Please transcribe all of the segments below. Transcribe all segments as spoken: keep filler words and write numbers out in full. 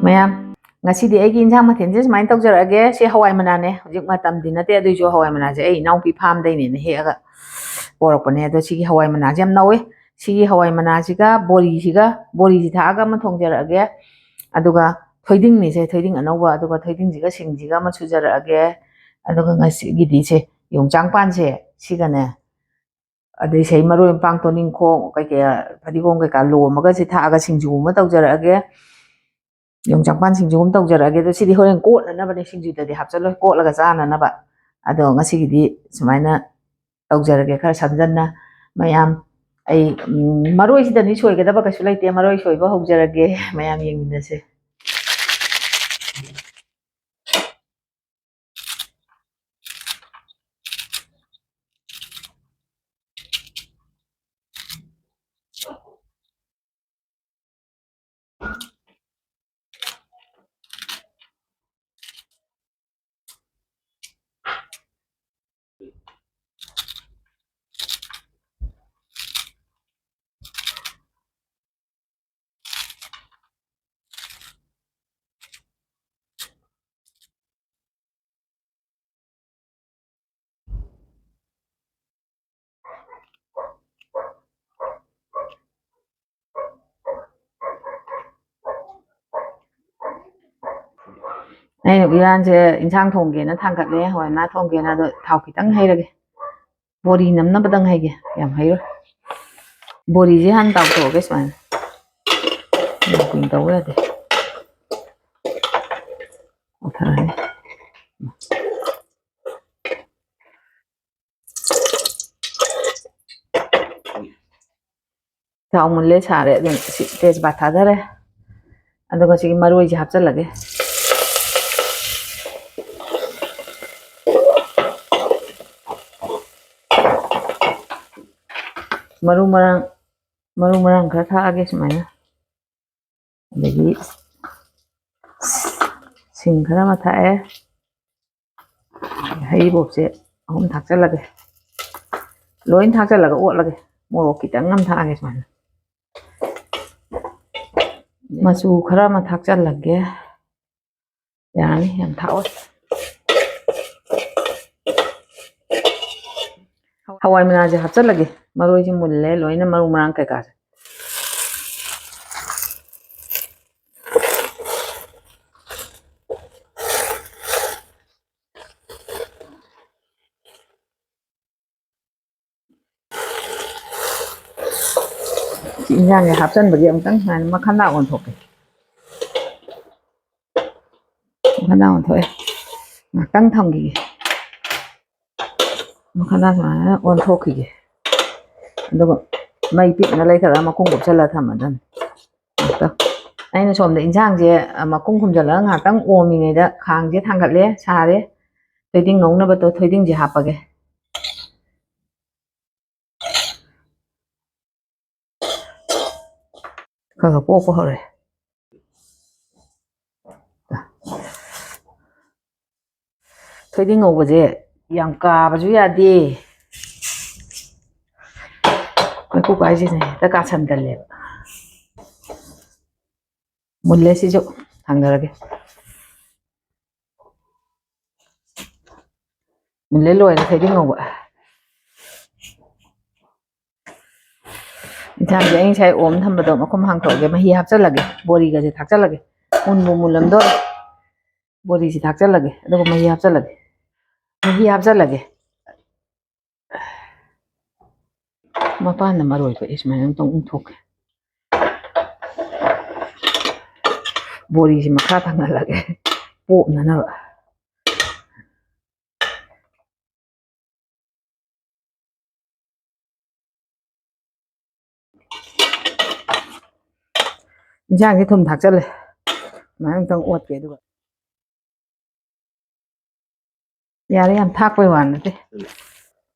ꯃꯌꯥꯝ, ꯉꯁꯤꯗꯤ ꯑꯩꯒꯤ ꯏꯟꯁꯥꯡ ꯃꯊꯦꯜꯁꯦ ꯁꯨꯃꯥꯏꯅ ꯇꯧꯖꯔꯛꯑꯒꯦ꯫ ꯁꯤ ꯍꯋꯥꯏ ꯃꯅꯥꯅꯦ, ꯍꯧꯖꯤꯛ ꯃꯇꯝꯗꯤ ꯅꯠꯇꯦ, ꯑꯗꯨꯏꯁꯨ ꯍꯋꯥꯏ ꯃꯅꯥꯁꯦ ꯑꯩ ꯏꯅꯥꯎꯄꯤ ꯐꯥꯝꯗꯩꯅꯦꯅ ꯍꯦꯛꯑꯒ ꯄꯣꯔꯛꯄꯅꯦ꯫ ꯑꯗꯣ ꯁꯤꯒꯤ ꯍꯋꯥꯏ ꯃꯅꯥꯁꯦ ꯌꯥꯝ ꯅꯧꯋꯦ꯫ ꯁꯤꯒꯤ ꯍꯋꯥꯏ ꯃꯅꯥꯁꯤꯒ ꯕꯣꯔꯤꯁꯤꯒ, ꯕꯣꯔꯤꯁꯤ ꯊꯥꯛꯑꯒ ꯑꯃ ꯊꯣꯡꯖꯔꯛꯑꯒꯦ꯫ ꯑꯗꯨꯒ ꯊꯣꯏꯗꯤꯡꯅꯤꯁꯦ, ꯊꯣꯏꯗꯤꯡ ꯑꯅꯧꯕ, ꯑꯗꯨꯒ ꯊꯣꯏꯗꯤꯡꯁꯤꯒ ꯁꯤꯡꯁꯤꯒ ꯑꯃ ꯁꯨꯖꯔꯛꯑꯒꯦ꯫ ꯑꯗꯨꯒ ꯉꯁꯤꯒꯤꯗꯤ ꯁꯦ ꯌꯣꯡꯆꯥꯛ ꯄꯥꯟꯁꯦ ꯁꯤꯒꯅꯦ, ꯑꯗꯩ ꯁꯤ ꯃꯔꯣꯏ ꯃꯄꯥꯡ, ꯇꯣꯅꯤꯡꯈꯣꯛ ꯀꯩꯀꯩ, ꯐꯗꯤꯒꯣꯝ ꯀꯩꯀꯥ ꯂꯣꯝꯃꯒ ꯁꯤ ꯊꯥꯛꯑꯒ ꯁꯤꯡꯖꯨ ꯑꯃ ꯇꯧꯖꯔꯛꯑꯒꯦ꯫ ꯌꯣꯡꯆꯥꯛ ꯄꯥꯟ ꯁꯤꯡꯖꯨ ꯑꯃ ꯇꯧꯖꯔꯛꯑꯒꯦ꯫ ꯑꯗꯣ ꯁꯤꯗꯤ ꯍꯣꯔꯦꯟ ꯀꯣꯠꯅꯅꯕꯅꯦ, ꯁꯤꯡꯖꯨꯗꯗꯤ ꯍꯥꯞꯆꯜꯂꯣꯏ, ꯀꯣꯠꯂꯒ ꯆꯥꯅꯅꯕ꯫ ꯑꯗꯣ ꯉꯁꯤꯒꯤꯗꯤ ꯁꯨꯃꯥꯏꯅ ꯇꯧꯖꯔꯒꯦ, ꯈꯔ ꯁꯝꯖꯟꯅ꯫ ꯃꯌꯥꯝ, ꯑꯩ, ꯎꯝ, ꯃꯔꯣꯏꯁꯤꯗꯅꯤ ꯁꯣꯏꯒꯗꯕ ꯀꯩꯁꯨ ꯂꯩꯇꯦ꯫ ꯃꯔꯣꯏ ꯁꯣꯏꯕ ꯍꯧꯖꯔꯒꯦ, ꯃꯌꯥꯝ ꯌꯦꯡꯃꯤꯟꯅꯁꯦ꯫ ꯑꯩꯅ ꯎꯌꯥꯟꯁꯦ ꯏꯟꯁꯥꯡ ꯊꯣꯡꯒꯦꯅ ꯊꯥꯡꯒꯠꯂꯦ, ꯍꯋꯥꯏ ꯃꯅꯥ ꯊꯣꯡꯒꯦꯅ꯫ ꯑꯗꯣ ꯊꯥꯎ ꯈꯤꯇꯪ ꯍꯩꯔꯒꯦ, ꯕꯣꯔꯤ ꯅꯝꯅꯕꯗꯪ ꯍꯩꯒꯦ, ꯌꯥꯝ ꯍꯩꯔꯣꯏ꯫ ꯕꯣꯔꯤꯁꯦ ꯍꯥꯟꯅ ꯇꯥꯎꯊꯣꯛꯑꯒꯦ ꯁꯨꯃꯥꯏꯅ꯫ ꯌꯥꯝ ꯀꯨꯏꯅ ꯇꯧꯕ ꯌꯥꯗꯦ꯫ ꯃꯨꯊꯠꯂꯅꯤ꯫ ꯊꯥꯎ ꯃꯨꯜꯂꯦ, ꯁꯥꯔꯦ꯫ ꯑꯗꯨꯅ ꯁꯤ ꯇꯦꯖꯄꯥꯠ ꯊꯥꯗꯔꯦ꯫ ꯑꯗꯨꯒ ꯁꯤꯒꯤ ꯃꯔꯣꯏꯁꯦ ꯍꯥꯞꯆꯜꯂꯒꯦ꯫ ꯃꯔꯨ ꯃꯔꯥꯡ, ꯃꯔꯨ ꯃꯔꯥꯡ ꯈꯔ ꯊꯥꯛꯑꯒꯦ ꯁꯨꯃꯥꯏꯅ꯫ ꯑꯗꯒꯤ ꯁꯤꯡ ꯈꯔ ꯑꯃ ꯊꯥꯛꯑꯦ꯫ ꯍꯩꯔꯤꯕꯣꯞꯁꯦ ꯑꯍꯨꯝ ꯊꯥꯛꯆꯜꯂꯒꯦ꯫ ꯂꯣꯏ ꯊꯥꯛꯆꯜꯂꯒ ꯑꯣꯠꯂꯒꯦ꯫ ꯃꯣꯔꯣꯛ ꯈꯤꯇꯪ ꯑꯃ ꯊꯥꯛꯑꯒꯦ ꯁꯨꯃꯥꯏꯅ꯫ ꯃꯆꯨ ꯈꯔ ꯑꯃ ꯊꯥꯛꯆꯜꯂꯒꯦ꯫ ꯌꯥꯔꯅꯤ, ꯌꯥꯝ ꯊꯥꯛꯑꯣꯏ꯫ ꯍꯋꯥꯏ ꯃꯅꯥꯁꯦ ꯍꯥꯞꯆꯜꯂꯒꯦ꯫ ꯃꯔꯣꯏꯁꯦ ꯃꯨꯜꯂꯦ ꯂꯣꯏꯅ, ꯃꯔꯨ ꯃꯔꯥꯡ ꯀꯩꯀꯥꯁꯦ꯫ ꯏꯟꯖꯥꯡꯁꯦ ꯍꯥꯞꯆꯟꯕꯒꯤ ꯑꯃꯨꯛꯇꯪ ꯁꯨꯃꯥꯏꯅ ꯃꯈꯥ ꯅꯥ ꯑꯣꯟꯊꯣꯛꯀꯦ꯫ ꯃꯈꯥ ꯅꯥ ꯑꯣꯟꯊꯣꯛꯑꯦ꯫ ꯉꯥꯛꯇꯪ ꯊꯝꯈꯤꯒꯦ꯫ ꯃꯈꯥ ꯅꯥ ꯁꯨꯃꯥꯏꯅ ꯑꯣꯟꯊꯣꯛꯈꯤꯒꯦ꯫ ꯑꯗꯨꯒ ꯃꯩ ꯄꯤꯛꯅ ꯂꯩꯊꯔꯒ ꯃꯈꯨꯝ ꯀꯨꯞꯁꯜꯂꯒ ꯊꯝꯃꯗꯝꯅꯤ꯫ ꯉꯥꯛꯇꯪ꯫ ꯑꯩꯅ ꯁꯣꯝꯗ ꯏꯟꯁꯥꯡꯁꯦ, ꯑ, ꯃꯈꯨꯝ ꯈꯨꯝꯖꯤꯜꯂꯒ ꯉꯥꯏꯍꯥꯛꯇꯪ ꯑꯣꯝꯃꯤꯉꯩꯗ ꯈꯥꯡꯁꯦ ꯊꯥꯡꯒꯠꯂꯦ, ꯁꯥꯔꯦ꯫ ꯊꯣꯏꯗꯤꯡ ꯉꯧꯅꯕꯗꯣ ꯊꯣꯏꯗꯤꯡꯁꯦ ꯍꯥꯞꯄꯒꯦ꯫ ꯈꯔ ꯈꯔ ꯄꯣꯛꯄ ꯍꯧꯔꯦ꯫ ꯊꯣꯏꯗꯤꯡ ꯉꯧꯕꯁꯦ ꯌꯥꯝ ꯀꯥꯕꯁꯨ ꯌꯥꯗꯦ꯫ ꯃꯩꯈꯨ ꯀꯥꯏꯁꯤꯅ ꯍꯦꯛꯇ ꯀꯥꯁꯟꯒꯜꯂꯦꯕ꯫ ꯃꯨꯜꯂꯦ ꯁꯤꯁꯨ, ꯊꯥꯡꯗꯔꯒꯦ꯫ ꯃꯨꯜꯂꯦ, ꯂꯣꯏꯔꯦ ꯊꯣꯏꯗꯤꯡ ꯉꯧꯕ꯫ ꯏꯟꯁꯥꯡꯁꯦ ꯑꯩ ꯉꯁꯥꯏ ꯑꯣꯝ ꯊꯝꯕꯗꯣ ꯃꯈꯨꯝ ꯍꯥꯡꯇꯣꯛꯑꯒꯦ, ꯃꯍꯤ ꯍꯥꯞꯆꯜꯂꯒꯦ, ꯕꯣꯔꯤꯒꯁꯦ ꯊꯥꯛꯆꯜꯂꯒꯦ꯫ ꯃꯨꯟꯕꯨ ꯃꯨꯜꯂꯝꯗꯣꯔꯦ꯫ ꯕꯣꯔꯤꯁꯤ ꯊꯥꯛꯆꯜꯂꯒꯦ, ꯑꯗꯨꯒ ꯃꯍꯤ ꯍꯥꯞꯆꯜꯂꯒꯦ꯫ ꯃꯍꯤ ꯍꯥꯞꯆꯜꯂꯒꯦ꯫ ꯃꯄꯥꯟꯗ ꯃꯔꯣꯏ ꯊꯣꯛꯑꯦ, ꯁꯨꯃꯥꯏꯅ ꯑꯃꯨꯛꯇꯪ ꯎꯪꯊꯣꯛꯀꯦ꯫ ꯕꯣꯔꯤꯁꯤ ꯃꯈꯥ ꯊꯥꯡꯒꯠꯂꯒꯦ, ꯄꯣꯞꯅꯅꯕ꯫ ꯏꯟꯁꯥꯡꯁꯦ ꯊꯨꯝ ꯊꯥꯛꯆꯜꯂꯦ꯫ ꯁꯨꯃꯥꯏꯅ ꯑꯃꯨꯛꯇꯪ ꯑꯣꯠꯀꯦ, ꯑꯗꯨꯒ ꯌꯥꯔꯦ, ꯌꯥꯝ ꯊꯥꯛꯄꯩ ꯋꯥ ꯅꯠꯇꯦ꯫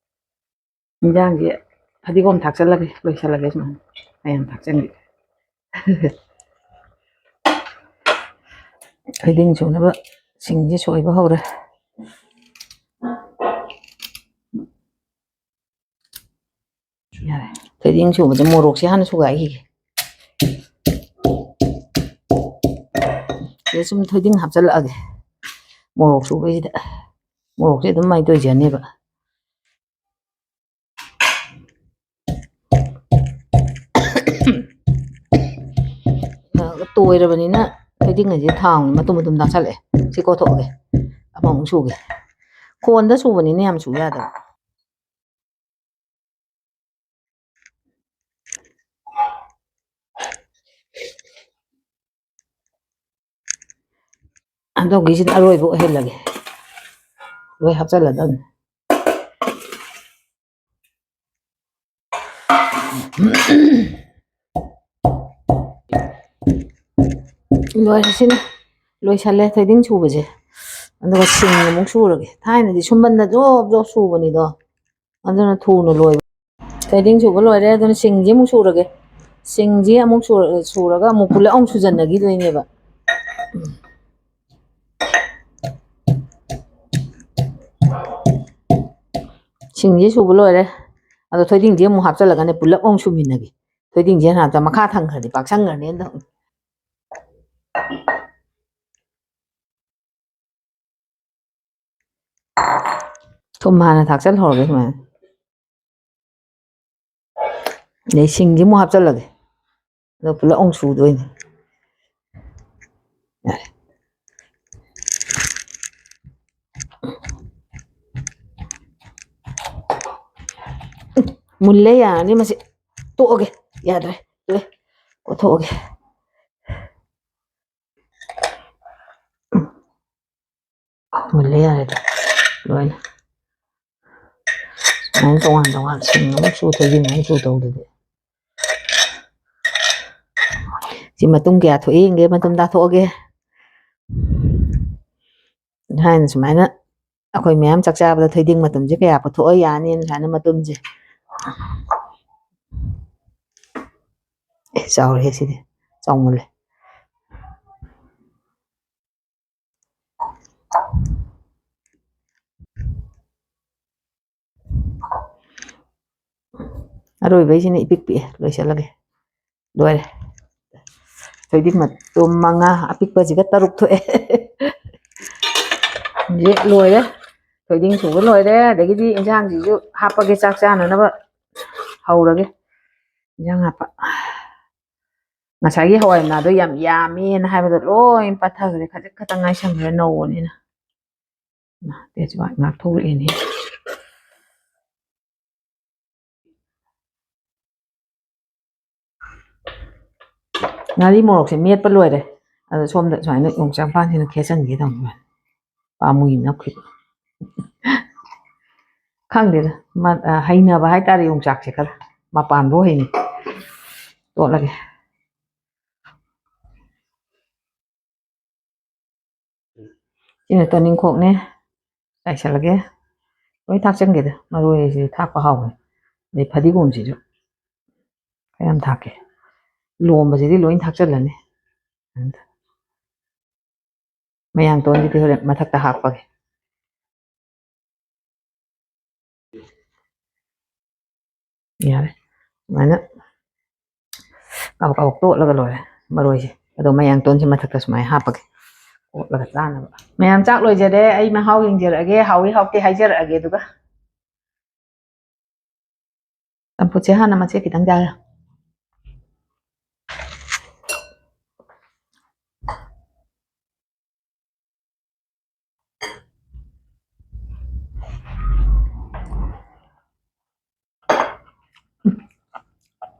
ꯏꯟꯖꯥꯡꯁꯦ ꯐꯗꯤꯒꯣꯝ ꯊꯥꯛꯆꯜꯂꯒꯦ, ꯂꯣꯏꯁꯜꯂꯒꯦ ꯁꯨꯃꯥꯏꯅ꯫ ꯃꯌꯥꯝ ꯊꯥꯛꯆꯟꯕꯤ꯫ ꯊꯣꯏꯗꯤꯡ ꯁꯨꯅꯕ ꯁꯤꯡꯁꯦ ꯁꯣꯏꯕ ꯍꯧꯔꯦ꯫ ꯌꯥꯔꯦ꯫ ꯊꯣꯏꯗꯤꯡ ꯁꯨꯕꯁꯦ ꯃꯣꯔꯣꯛꯁꯦ ꯍꯥꯟꯅ ꯁꯨꯒꯥꯏꯈꯤꯒꯦ꯫ ꯁꯤꯗ ꯁꯨꯝ ꯊꯣꯏꯗꯤꯡ ꯍꯥꯞꯆꯤꯜꯂꯛꯑꯒꯦ꯫ ꯃꯣꯔꯣꯛ ꯁꯨꯕꯁꯤꯗ꯫ ꯃꯣꯔꯣꯛꯁꯦ ꯑꯗꯨꯝ ꯃꯥꯏ ꯇꯣꯏꯖꯅꯦꯕ꯫ ꯇꯣꯏꯔꯕꯅꯤꯅ ꯊꯣꯏꯗꯤꯡ ꯍꯥꯏꯁꯦ ꯊꯥꯎꯅꯤ ꯃꯇꯨꯝ ꯃꯇꯨꯝ ꯇꯥꯁꯜꯂꯛꯑꯦ꯫ ꯁꯤ ꯀꯣꯠꯊꯣꯛꯑꯒꯦ꯫ ꯑꯃꯃꯨꯛ ꯁꯨꯒꯦ꯫ ꯈꯣꯟꯗ ꯁꯨꯕꯅꯤꯅ ꯌꯥꯝ ꯁꯨ ꯌꯥꯗꯕ꯫ ꯍꯟꯗꯛꯀꯤꯁꯤꯅ ꯑꯔꯣꯏꯕ ꯑꯣꯏꯍꯜꯂꯒꯦ꯫ ꯂꯣꯏ ꯍꯥꯞꯆꯜꯂꯗꯕꯅꯤ꯫ ꯂꯣꯏꯔꯦ ꯁꯤꯅ꯫ ꯂꯣꯏꯁꯜꯂꯦ ꯊꯣꯏꯗꯤꯡ ꯁꯨꯕꯁꯦ꯫ ꯑꯗꯨꯒ ꯁꯤꯡ ꯑꯃꯨꯛ ꯁꯨꯔꯒꯦ꯫ ꯊꯥꯏꯅꯗꯤ ꯁꯨꯝꯕꯟꯗ ꯖꯣꯕ ꯖꯣꯕ ꯁꯨꯕꯅꯤꯗꯣ꯫ ꯑꯗꯨꯅ ꯊꯨꯅ ꯂꯣꯏꯕ꯫ ꯊꯣꯏꯗꯤꯡ ꯁꯨꯕ ꯂꯣꯏꯔꯦ꯫ ꯑꯗꯨꯅ ꯁꯤꯡꯁꯤ ꯑꯃꯨꯛ ꯁꯨꯔꯒꯦ꯫ ꯁꯤꯡꯁꯤ ꯑꯃꯨꯛ ꯁꯨꯔ-, ꯁꯨꯔꯒ ꯑꯃꯨꯛ ꯄꯨꯂꯞ ꯑꯃꯨꯛ ꯁꯨꯖꯟꯅꯈꯤꯗꯣꯏꯅꯦꯕ꯫ ꯁꯤꯡꯁꯤ ꯁꯨꯕ ꯂꯣꯏꯔꯦ꯫ ꯑꯗꯣ ꯊꯣꯏꯗꯤꯡꯁꯤ ꯑꯃꯨꯛ ꯍꯥꯞꯆꯜꯂꯒꯅꯦ ꯄꯨꯂꯞ ꯑꯃꯨꯛ ꯁꯨꯃꯤꯟꯅꯒꯦ꯫ ꯊꯣꯏꯗꯤꯡꯁꯦ ꯍꯥꯟꯅ ꯃꯈꯥ ꯊꯪꯈ꯭ꯔꯗꯤ ꯄꯥꯛꯁꯪꯈ꯭ꯔꯅꯤ ꯑꯗꯣ꯫ ꯊꯨꯝ ꯍꯥꯟꯅ ꯊꯥꯛꯆꯜꯍꯧꯔꯒꯦ ꯁꯨꯃꯥꯏꯅ꯫ ꯑꯗꯩ ꯁꯤꯡꯁꯤ ꯑꯃꯨꯛ ꯍꯥꯞꯆꯜꯂꯒꯦ꯫ ꯑꯗꯣ ꯄꯨꯂꯞ ꯑꯃꯨꯛ ꯁꯨꯗꯣꯏꯅꯤ꯫ ꯌꯥꯔꯦ꯫ ꯃꯨꯜꯂꯦ, ꯌꯥꯔꯅꯤ ꯃꯁꯤ꯫ ꯇꯣꯛꯑꯒꯦ꯫ ꯌꯥꯗ꯭ꯔꯦ꯫ ꯇꯣꯛꯑꯦ꯫ ꯀꯣꯠꯊꯣꯛꯑꯒꯦ꯫ ꯃꯨꯜꯂꯦ, ꯌꯥꯔꯦꯗ꯫ ꯂꯣꯏꯅ꯫ ꯁꯨꯃꯥꯏꯅ ꯇꯣꯉꯥꯟ ꯇꯣꯉꯥꯟ ꯁꯤꯡ ꯑꯃꯨꯛ ꯁꯨ, ꯊꯣꯏꯗꯤꯡ ꯑꯃꯨꯛ ꯁꯨ ꯇꯧꯗꯗꯤ꯫ ꯁꯤ ꯃꯇꯨꯝ ꯀꯌꯥ ꯊꯣꯛꯏ ꯌꯦꯡꯒꯦ, ꯃꯇꯨꯝ ꯇꯥꯊꯣꯛꯑꯒꯦ꯫ ꯊꯥꯏꯅ ꯁꯨꯃꯥꯏꯅ ꯑꯩꯈꯣꯏ ꯃꯌꯥꯝ ꯆꯥꯛ ꯆꯥꯕꯗ ꯊꯣꯏꯗꯤꯡ ꯃꯇꯨꯝꯁꯦ ꯀꯌꯥ ꯄꯨꯊꯣꯛꯑ ꯌꯥꯅꯤꯅ ꯁꯨꯃꯥꯏꯅ ꯃꯇꯨꯝꯁꯦ꯫ ꯑꯦ, ꯆꯥꯎꯔꯦꯍꯦ ꯁꯤꯗꯤ꯫ ꯆꯥꯎꯃꯜꯂꯦ꯫ ꯑꯔꯣꯏꯕꯩꯁꯤꯅ ꯏꯄꯤꯛ ꯄꯤꯛꯑꯦ꯫ ꯂꯣꯏꯁꯤꯜꯂꯒꯦ꯫ ꯂꯣꯏꯔꯦ꯫ ꯊꯣꯏꯗꯤꯡ ꯃꯇꯨꯝ ꯃꯉꯥ, ꯑꯄꯤꯛꯄꯁꯤꯒ ꯇꯔꯨꯛ ꯊꯣꯛꯑꯦ꯫ ꯍꯧꯖꯤꯛ ꯂꯣꯏꯔꯦ꯫ ꯊꯣꯏꯗꯤꯡ ꯁꯨꯕ ꯂꯣꯏꯔꯦ꯫ ꯑꯗꯒꯤꯗꯤ ꯏꯟꯁꯥꯡꯁꯤꯁꯨ ꯍꯥꯞꯄꯒꯦ, ꯆꯥꯛ ꯆꯥꯅꯅꯕ ꯍꯧꯔꯒꯦ꯫ ꯏꯟꯁꯥꯡ ꯍꯥꯞꯄ꯫ ꯉꯁꯥꯏꯒꯤ ꯍꯋꯥꯏ ꯃꯅꯥꯗꯣ ꯌꯥꯝ ꯌꯥꯝꯃꯦꯅ ꯍꯥꯏꯕꯗꯣ ꯂꯣꯏ ꯄꯠꯊꯈ꯭ꯔꯦ꯫ ꯈꯖꯤꯛ ꯈꯛꯇꯪ ꯉꯥꯏꯁꯟꯈ꯭ꯔꯦ ꯅꯧꯕꯅꯤꯅ꯫ ꯃꯥ, ꯇꯦꯖꯄꯥꯠ ꯉꯥꯛ ꯊꯣꯛꯂꯛꯑꯦꯅꯦ꯫ ꯉꯥꯔꯤ ꯃꯣꯔꯣꯛꯁꯦ ꯃꯦꯠꯄ ꯂꯣꯏꯔꯦ꯫ ꯑꯗꯣ ꯁꯣꯝꯗ ꯁꯨꯃꯥꯏꯅ ꯌꯣꯡꯆꯥꯛ ꯄꯥꯟꯁꯤꯅ ꯈꯦꯠꯆꯟꯒꯦ ꯇꯧꯕ꯫ ꯄꯥꯝꯃꯨꯏ ꯅꯞꯈꯤꯕ꯫ ꯈꯪꯗꯦꯗ, ꯃ-, ꯑ, ꯍꯩꯅꯕ ꯍꯥꯏꯇꯥꯔꯦ ꯌꯣꯡꯆꯥꯛꯁꯦ ꯈꯔ꯫ ꯃꯄꯥꯟꯕꯨ ꯍꯩꯅꯤ꯫ ꯇꯣꯠꯂꯒꯦ꯫ ꯁꯤꯅ ꯇꯣꯅꯤꯡꯈꯣꯛꯅꯦ꯫ ꯆꯥꯏꯁꯜꯂꯒꯦ꯫ ꯂꯣꯏ ꯊꯥꯛꯆꯟꯒꯦꯗ꯫ ꯃꯔꯣꯏꯁꯤꯗꯤ ꯊꯥꯛꯄ ꯍꯥꯎꯕꯅꯦ꯫ ꯑꯗꯩ ꯐꯗꯤꯒꯣꯝꯁꯤꯁꯨ ꯈꯔ ꯌꯥꯝ ꯊꯥꯛꯀꯦ꯫ ꯂꯣꯝꯕꯁꯤꯗꯤ ꯂꯣꯏ ꯊꯥꯛꯆꯜꯂꯅꯤ꯫ ꯃꯌꯥꯡ ꯇꯣꯟꯒꯤꯗꯤ ꯍꯣꯔꯦꯟ ꯃꯊꯛꯇ ꯍꯥꯞꯄꯒꯦ꯫ ꯌꯥꯔꯦ꯫ ꯁꯨꯃꯥꯏꯅ ꯀꯥꯕꯛ ꯀꯥꯕꯛ ꯇꯣꯠꯂꯒ ꯂꯣꯏꯔꯦ ꯃꯔꯣꯏꯁꯦ꯫ ꯑꯗꯣ ꯃꯌꯥꯡ ꯇꯣꯟꯁꯦ ꯃꯊꯛꯇ ꯁꯨꯃꯥꯏꯅ ꯍꯥꯞꯄꯒꯦ꯫ ꯀꯣꯠꯂꯒ ꯆꯥꯅꯕ꯫ ꯃꯌꯥꯝ ꯆꯥꯛ ꯂꯣꯏꯖꯔꯦ꯫ ꯑꯩ ꯃꯍꯥꯎ ꯌꯦꯡꯖꯔꯛꯑꯒꯦ꯫ ꯍꯥꯎꯏ ꯍꯥꯎꯇꯦ ꯍꯥꯏꯖꯔꯛꯑꯒꯦ ꯑꯗꯨꯒ꯫ ꯆꯝꯐꯨꯠꯁꯦ ꯍꯥꯟꯅ ꯃꯆꯦꯠ ꯈꯤꯇꯪ ꯆꯥꯔꯦ꯫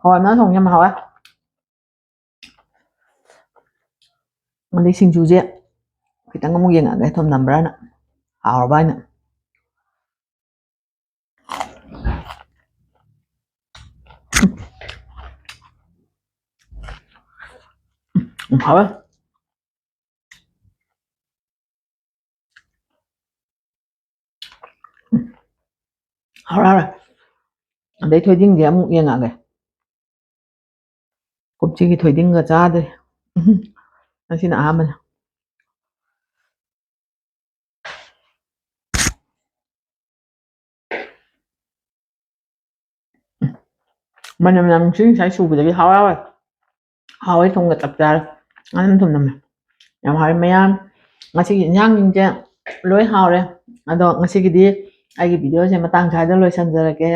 ꯍꯋꯥꯏ ꯃꯅꯥ ꯊꯣꯡꯕ ꯌꯥꯝ ꯍꯥꯎꯋꯦ꯫ ꯑꯗꯩ ꯁꯤꯡꯖꯨꯁꯦ ꯈꯤꯇꯪ ꯑꯃꯨꯛ ꯌꯦꯡꯉꯛꯑꯒꯦ ꯊꯨꯝ ꯅꯝꯕ꯭ꯔꯥꯅ꯫ ꯍꯥꯎꯔꯕ ꯍꯥꯏꯅ꯫ ꯎꯝ, ꯍꯥꯎꯋꯦ꯫ ꯍꯥꯎꯔꯦ, ꯍꯥꯎꯔꯦ꯫ ꯑꯗꯩ ꯊꯣꯏꯗꯤꯡꯁꯦ ꯑꯃꯨꯛ ꯌꯦꯡꯉꯛꯑꯒꯦ꯫ ꯀꯨꯝꯁꯤꯒꯤ ꯊꯣꯏꯗꯤꯡꯒ ꯆꯥꯗ꯭ꯔꯤ꯫ ꯎꯝ, ꯉꯁꯤꯅ ꯑꯍꯥꯟꯕꯅꯦ꯫ ꯃꯅꯝ ꯌꯥꯝ ꯅꯨꯡꯁꯤ, ꯉꯁꯥꯏ ꯁꯨꯕꯗꯒꯤ ꯍꯥꯎꯋꯦ, ꯍꯥꯎꯋꯦ꯫ ꯍꯥꯎꯋꯦ, ꯊꯨꯝꯒ ꯆꯞ ꯆꯥꯔꯦ꯫ ꯑꯗꯨꯝ ꯊꯨꯝꯅꯝꯃꯦ꯫ ꯌꯥꯝ ꯍꯥꯎꯔꯦ ꯃꯌꯥꯝ꯫ ꯉꯁꯤꯒꯤ ꯏꯟꯖꯥꯡꯁꯤꯡꯁꯦ ꯂꯣꯏ ꯍꯥꯎꯔꯦ꯫ ꯑꯗꯣ ꯉꯁꯤꯒꯤꯗꯤ ꯑꯩꯒꯤ videoꯁꯦ ꯃꯇꯥꯡ ꯁ꯭ꯋꯥꯏꯗ ꯂꯣꯏꯁꯤꯟꯖꯔꯒꯦ꯫